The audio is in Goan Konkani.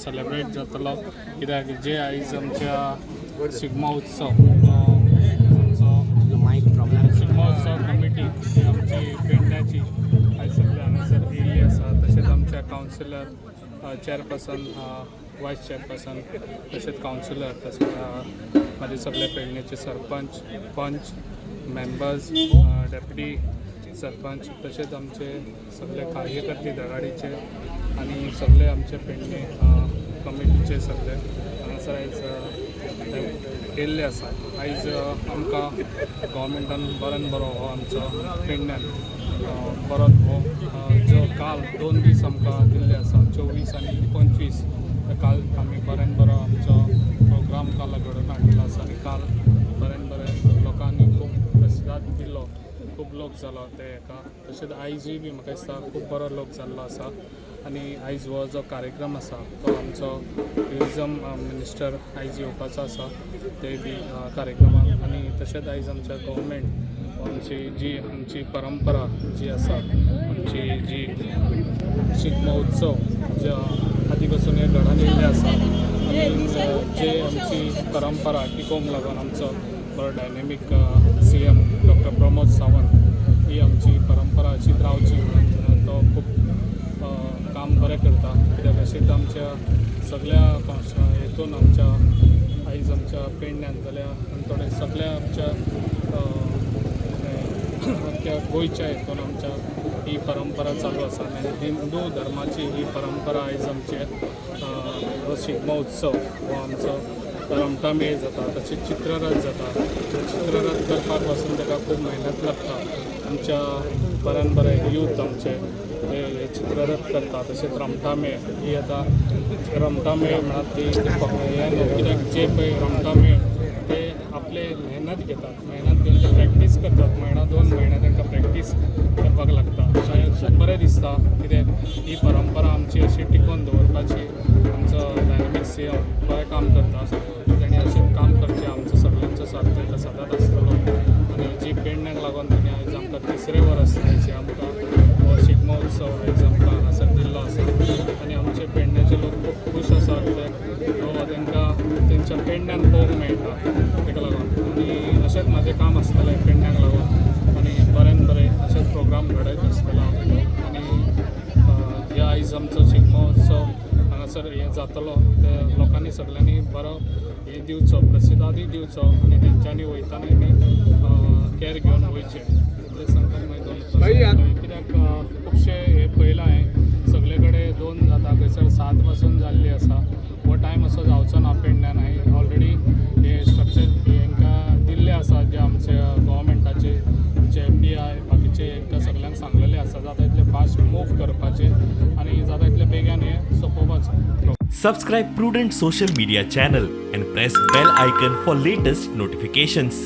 सेलेब्रेट जातलो, कित्याक जे आयज आमच्या शिगमो उत्सव आमचो शिगमो उत्सव कमिटी ही आमची पेडण्याची आयज सगळे हांगासर येयल्ली आसा. तशेंच आमच्या कावन्सिलर, चेअरपर्सन, वायस चेअरपर्सन, तशेंच कावन्सिलर, तशेंच म्हाजे सगळे पेडण्याचे सरपंच, पंच, मेंबर्स, डेप्युटी सरपंच, तशेंच आमचे सगळे कार्यकर्ते धगाडीचे आनी सगळे आमचे पेडणे कमिटीचे सगळे हांगासर आयज केल्ले आसा. आयज आमकां गव्हर्मेंटान बऱ्यान बरो हो आमचो पेडण्यान बरो हो जो काल 2 दीस आमकां दिल्ले आसा, 24 आनी 25, काल आमी बऱ्यान बरो आमचो प्रोग्राम काल घडोवन हाडिल्लो आसा आनी काल बऱ्यान बऱ्या लोकांनी खूब प्रतिसाद दिलो, खूब लोक जालो ते हेका. तशेंच आयजूय बी म्हाका दिसता खूब बरो लोक जाल्लो आसा. आनी आयज हो जो कार्यक्रम आसा तो आमचो ट्युरिजम मिनिस्टर आयज येवपाचो आसा ते बी कार्यक्रमाक. आनी तशेंच आयज आमच्या गव्हर्मेंट आमची जी आमची परंपरा जी आसा, आमची जी शिगमो उत्सव जे आदी पासून हे घडोवन येयल्ले आसा आनी जे आमची परंपरा टिकोवंक लागून आमचो बरो डायनेमीक सीएम डॉक्टर प्रमोद सावंत ही आमची परंपरा अशीच रावची म्हणून तो खूब काम बरें करता. कित्याक अशेंच आमच्या सगळ्या हेतून आमच्या आयज आमच्या पेडण्यान जाल्यार थोडे सगळ्या आमच्या अख्ख्या गोंयच्या हेतून आमच्या ही परंपरा चालू आसा. आनी हिंदू धर्माची ही परंपरा आयज आमचे हो शिगमो उत्सव हो आमचो रमटामेळ जाता, तशेंच चित्ररथ जाता. चित्ररथ करपाक पासून ताका खूब मेहनत लागता. आमच्या बऱ्यान बरे यूथ आमचे हे हे चित्ररथ करता. तशेंच रमटामेळ ही आतां रमटामेळ म्हणा ती हें न्हू, कित्याक जे पळय रमटामेळ ते आपले मेहनत घेतात, मेहनत घेवन ते प्रॅक्टीस करतात. म्हयनो 2 म्हयने तांकां प्रॅक्टीस करपाक लागता. अशें खूब बरें दिसता, कित्याक ही परंपरा आमची अशी टिकोवन दवरपाची आमचो डायनामीक सीएम बरें काम करता. ताणें अशें काम करचें. आमचो सगळ्यांचो साथ ताका सदांच आसतलो. आनी जी पेडण्याक लागून ताणें आयज आमकां तिसरें वर्स आयज आमकां हो शिगमो उत्सव आयज आमकां हांगासर दिल्लो आसा. आनी आमचे पेडण्याचे लोक खूब खूश आसा, कित्याक हो तांकां तेंच्या पेडण्यान पळोवंक मेळटा ताका लागून. आनी अशेंच म्हाजें काम आसतलें पेडण्याक लागून आनी बऱ्यान बरें अशेंच प्रोग्राम घडयत आसतलो हांव. आनी हे आयज आमचो शिगमो उत्सव हांगासर हें जातलो, ते लोकांनी सगळ्यांनी बरो हें दिवचो, प्रतिसादूय दिवचो आनी तेंच्यांनी वयतानाय बी कॅर घेवन वयचें, इतलें सांगता. मागीर दोन उतरां. कित्याक खुबशे हे पळयलां हांवें, सगळे कडेन 2 जाता, खंयसर 7 पासून जाल्ली आसा. हो टायम असो जावचो ना पेडण्यान. हांवें ऑलरेडी हे स्ट्रक्चर हेंकां दिल्ले आसा, जे आमचे गव्हर्मेंटाचे जे पीआय बाकीचे हेंकां सगल्यांक सांगलेलें आसा, जाता इतलें फास्ट मूव करपाचें आनी जाता इतले बेगान हें सोंपोवपाचें. Subscribe Prudent Social Media channel and press bell icon for latest notifications.